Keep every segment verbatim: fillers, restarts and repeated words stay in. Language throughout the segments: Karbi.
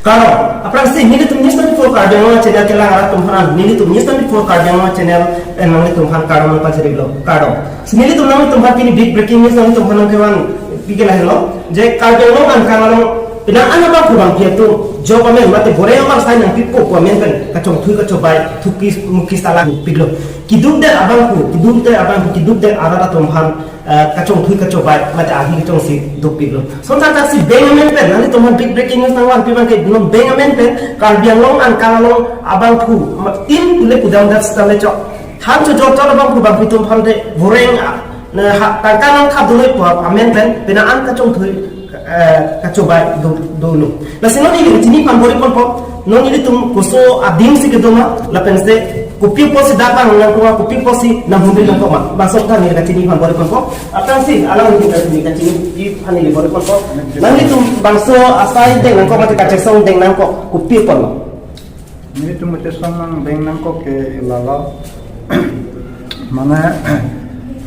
Kardom, aphrangsi nelitum News twenty-four Karbi Anglong channel kelang arat atum aphan, nelitum News twenty-four Karbi Anglong channel, eh, nanglitum aphan kardom nangpachirilo, kardom. Si nelitum nanglitum aphan pini big breaking news nanglitum aphan nangkevan pike lahelo, je Karbi Anglong angkang along penang an abangphu bangphi atum job amen mate boreng amar sai nangpipo pu amen pen kachongthui kachobai thuki muki sala piklo. Keduk det abangphu, keduk det abangphu, keduk det arat atum aphan, eh, kachongthui kachobai mate ahi kachongsi dopiklo. Sonthak thaksi bank amen pen nanglitum aphan big breaking news nangvanpi abangke non bank amen pen Karbi Anglong angkang along abangphu ma-, tin pule pudam dat sitame chok. Han chojokchot abangphu bangphi atum aphan te boreng a, na ha, tangka nangthap dolo pu amen pen penang an kachongthui, eh, kachobai do, dolo. Lasi non ili kachini aphan bor-iponpo, non ilitum koso adim si kedo ma, lapensi kopi apotsi dak nangkok ma, kopi apotsi nanghumri nangkok ma. Bangso aphan ili kachini aphan bor-iponpo. Aphrangsi alang ili kachini, kachini aphan ili bor-iponpo. Nanglitum bangso asai deng nangkok mate kachesong deng nangkok, kopi apotlo? Nelitum kachesong nangdeng nangkok ke lalo. Mane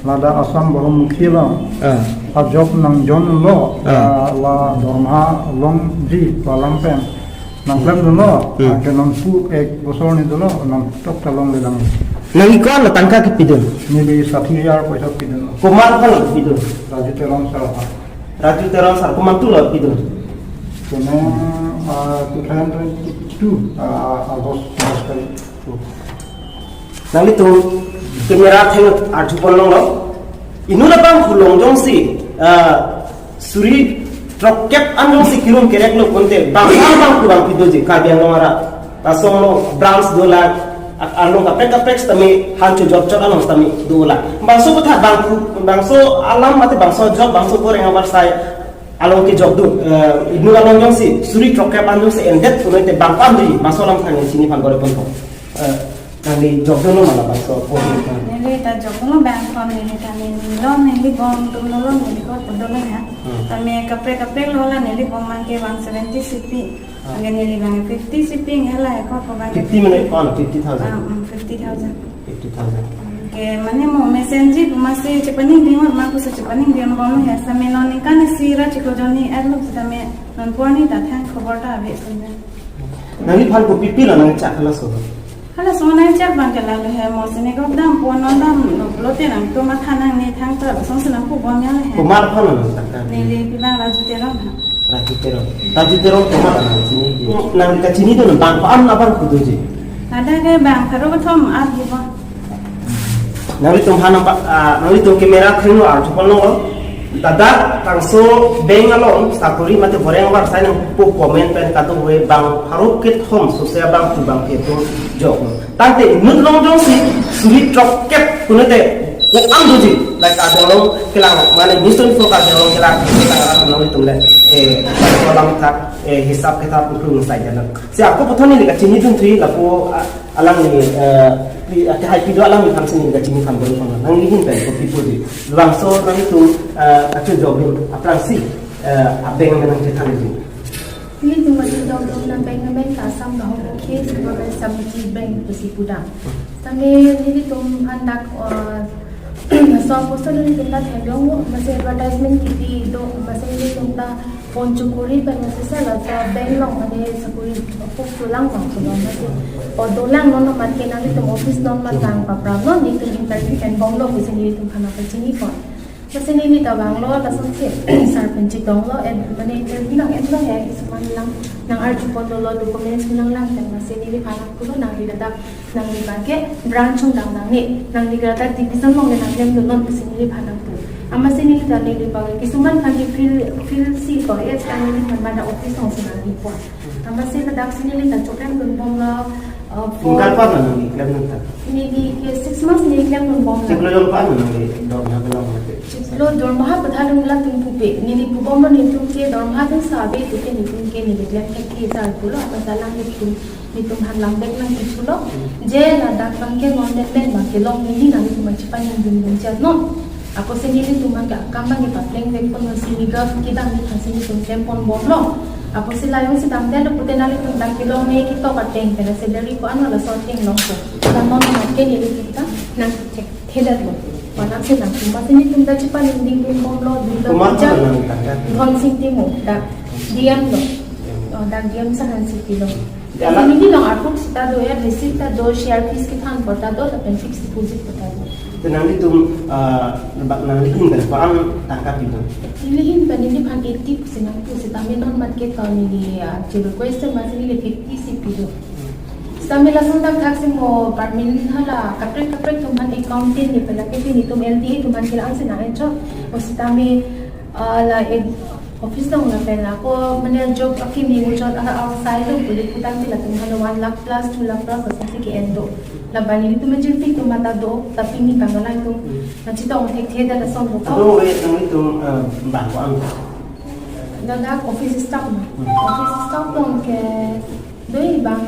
ladak Assam Bahumukhi lo. Ah. A job nangjonlo. Ah. La, la dorma longji pu alam pen nangklemdunlo. Hmm. Ah, ke nonpu ek bosor ni dolo, nontok ta longlelang. Nangli ko-an lo tangka kepidun? Neli sati hajar poisa pidun. Komat aphan lo pidun? Raju Teron sir aphan. Raju Teron sir, komantu lo pidun? Kene, ah, two thousand twenty-two, ah, August, August tarik. Nanglitum camera atheng arjupon longlo. Inut abangphu along jongsi, ah, suri throkkep an jongsi kirum kerek lo konte, bang, bangphu bangphi doji Karbi Anglong arat. Laso along branch dolang, a-, along kaprek kaprek sitame han chojokchot along sitame dolang. Bangso kotha bangphu, bangso alam mate bangso job, bangso boreng amar sai along kejok do, eh, inut along jongsi suri throkkep an jongsi endet pulote bang ko-an doji, bangso alam thangnat chini aphan bor-iponpo. Eh, nangli jokdunlo ma labangso apor? Neli ta jokdunlo bang ko-an, neli ta neli lo, neli bom atum lo, neli ko-an dolo ya. Hmm. Tame kaprek kaprek lo la neli bom abangke one seventy C P. Ah. Anke neli abang fifty C P nge la ko ko abang. Fifty mane ko-an, fifty thousand? Ah, mm, fifty thousand. Fifty thousand. Anke mane mo mesen ji pu masi chepaningding ma pusi chepaningding bom he, sitame non ningkan isi ra chiklo jonni arlo sitame non pu arni ta thang khobor ta ave sunda. Nangliphan kopi pilo nangchak halaso? Halaso nangchak abangke lalo he, mo sini ko dampo, non damlo pulote nangtum matha nangne thangta, lasonsi nangpu bom ya le he. Komat aphan lo nangchak? Neli pi abang Raju Teron ha. Raju Teron. Raju Teron komat aphan nangchinidun? Nangli kachinidun bang ko-an abangphu doji? Ada ke bang pharo kethom arju bom. Nanglitum aphan nangpa-, ah, nanglitum camera athengno arjupon longlo. Ladak Tangso bank along sakori mate boreng amar sai nangpo pu amen pen kadokave bang pharo kethom sose abangphu bangphi atum joklo. Tangte inut along jongsi suri throkkep pulote ko-an doji, like adolong kelang mane mission focus adolong kelang kelang alam nanglitum le, eh, alam thak, eh, hisap kitab puklu sai jalan. Si ako puthot neli kachinidun thuji lapu, ah, alangli, eh, pi, ah, kehai pido alangliphan si neli kachini aphan bor-iponlo. Nangli ahin pen kopi puji? Labangso nanglitum, eh, kachojokdun aphrangsi, eh, a-bank amen nangchethanji? Nelitum kachojokdun a-bank amen ke Assam Bahumukhi Sahakar Samiti Bank pusi pudam. Sitame nelitum aphan dak, eh, laso apotsi nelitum dak theklonglo, masi advertisement kipi do, masi nelitum ta phone chokori pen masi sir laso bank along mane sakori post dolang bang pulo, masi post dolang, non non mat ke nanglitum office non mat nangpaprapnon, nelitum interview enbomlo pusi nelitum aphan nangpachinipon. Masi neli ta vanglo, lasonsi sir pen chetonglo, en mane interview nang-enlo he, kisuman nang, nang-arjupon dolo, documents nanglang pen, masi neliphan nangpulo, nangli ladak nangli abangke branch ongdam nangne, nangli ladak division along le nangklemdunnon pusi neliphan nangpu. Amatsi neli ta neli abangke kisuman aphan ke field, field si ko, eh, sitame neliphan bada office alongsi nangkipu. Amatsi ladaksi neli ta choklemdunbomlo, eh, for— Ningkan ko-an nangli klemdun ta? Neli ke six months neli klemdunbomlo. Chiklo jon ko-an nangli dormaha kelong mate? Chiklo dormaha pathadun latum pupe. Neli pubomlo nelitum ke dormaha dun sa ave, to ke nelitum ke neli klem thekthelar pulo, amatsi alang nelitum, nelitum aphan lang bag nangkithulo. Je ladak abangke non den den abangke long neli nanglitum chepaningdun dun chet non. Apotsi nelitum abangke akam abangke papleng vekpon, non si neli gap kedam ni aphansi nelitum klemponbomlo. Apotsi la jongsi damdetlo pute nanglitum dak kelong ne ketok ateng pen salary ko-an laso ateng longpo. Dak non abangke nelitum ta nangthekthedetlo. Manang si nangtum, amatsi nelitum ta chepaningdingdunbomlo, dun ta— Komat pija— aphan lo nangtangka? Dhonsing Timung, dak D M lo. Dak D M sir aphan si pilo. Ya, la- Neli along approve sita do ya, receipt ta do, share fees kethan apor ta do, lapen fixed deposit apor ta do. Te nanglitum, ah, bak nanglihin pen ko-an tangka pido? Nelihin pen neliphan eighty pusi nangpu sitame non mat ke to neli, ah, chi request amatsi neli fifty si pido. Sitame lason thakthak si mo permanent hala kaprek kaprek atum aphan accountant ni pela ke netum L D A atum aphan ke la-an si nang-enchot. O sitame, ah, la ek office along lapen ako mane job akimi muchot aka outside lo puli putangte latum hala one lakh plus, two lakh plus asonsi ke-en do. Labang nelitum jirpi atum mata do, tapi ni pangala atum. Hmm. Na chetong thekthe ta lason do. Ado we nanglitum, eh, bang ko-an? Ladak office staff na. Hmm. Office staff along ke doi bang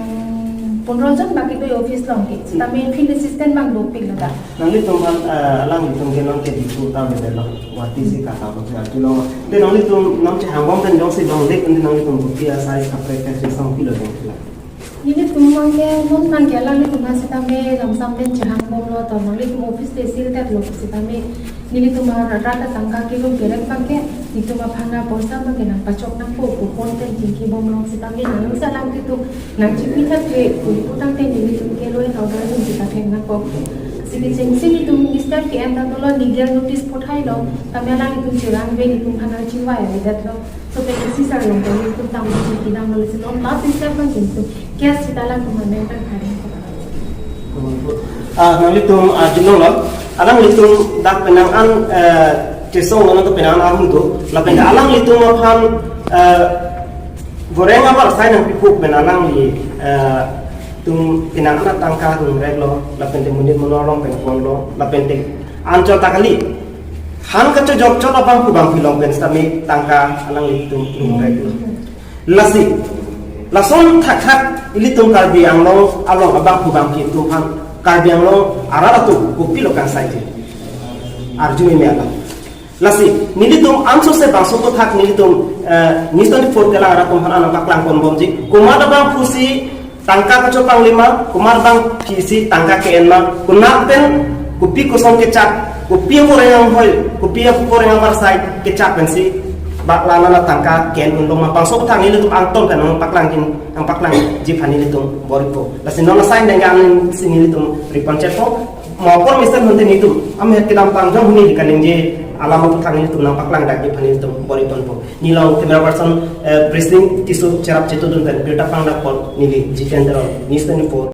pondro jon baki doi office along ke. Sitame field assistant bang dopik ladak. Nanglitum aphan, eh, alanglitum ke non ke Diphu ta bebe lo, Guwahati si kata ko si arjulo. Te nanglitum non chehangbom pen jongsi longle, nanglitum kopi asai kaprek ke si song pilo jong sila. Nelitum abang ke non abang ke alanglitum aphan sitame lamsam pen chehangbomlo, to nanglitum office te seal tanglo sitame nelitum arat arat atangka kelong kerek abang ke netum aphan apoisa abang ke nangpachok nangpo pu phone pen chingkibomlo sitame nang si alanglitum nangchipi thakle pu putangte nelitum ke law and order atum si katheng nangpo. Si kechengsi netum minister ke-en ta dolo, legal notice pathailo, tame alanglitum chirang ave, netum aphan nangchingvai avedetlo. So, P K C sir along kami pun tam di pinang nulis non last step kan gitu. Kaya sita lang kemana kan hari. Ah, nanglitum, ah, jinong lo. Alanglitum dak penang an, eh, chesong lo to penang an ahun tu. Lapen alanglitum aphan, eh, goreng abar sai nangpipo pen alangli, eh, tum penang an tangka rumrek lo. Lapen te monit monor along pen ponlo. Lapen te anchot ta kali. Han kachojokchot abangphu bangphi along pen sitame tangka alanglitum rumrek lo. Lasi, lason thakthak ilitum Karbi Anglong along abangphu bangphi atum aphan Karbi Anglong arat atum kopilo kangsai ji? Arju meme alam. Lasi, nelitum ansose bangso aputhak nelitum, eh, News twenty-four kelang arat atum aphan nangpaklang ponbomji. Komat abangphu si tangka kachopangli ma, komat abangphi si tangka ke-en ma, konat pen kopi koson kechak, kopi akoreng anghoi, kopi akoreng abar sai kechak pensi bak la nana tangka ke-en unlo ma, bangso aputhak nelitum angton pen nangpaklangji, nangpaklangji aphan nelitum bor-ipo. Lasi non asai dengga ansi nelitum ri-ponchotpo, mo apor mister hunte nelitum amet kedam pangjong huni kaningje alam aputhak nelitum nangpaklang dakji aphan nelitum bor-iponpo. Neli along camera person, eh, Brisling Tisso cherap chetudun pen birta pangdak apot neli Jitendra, News twenty-four.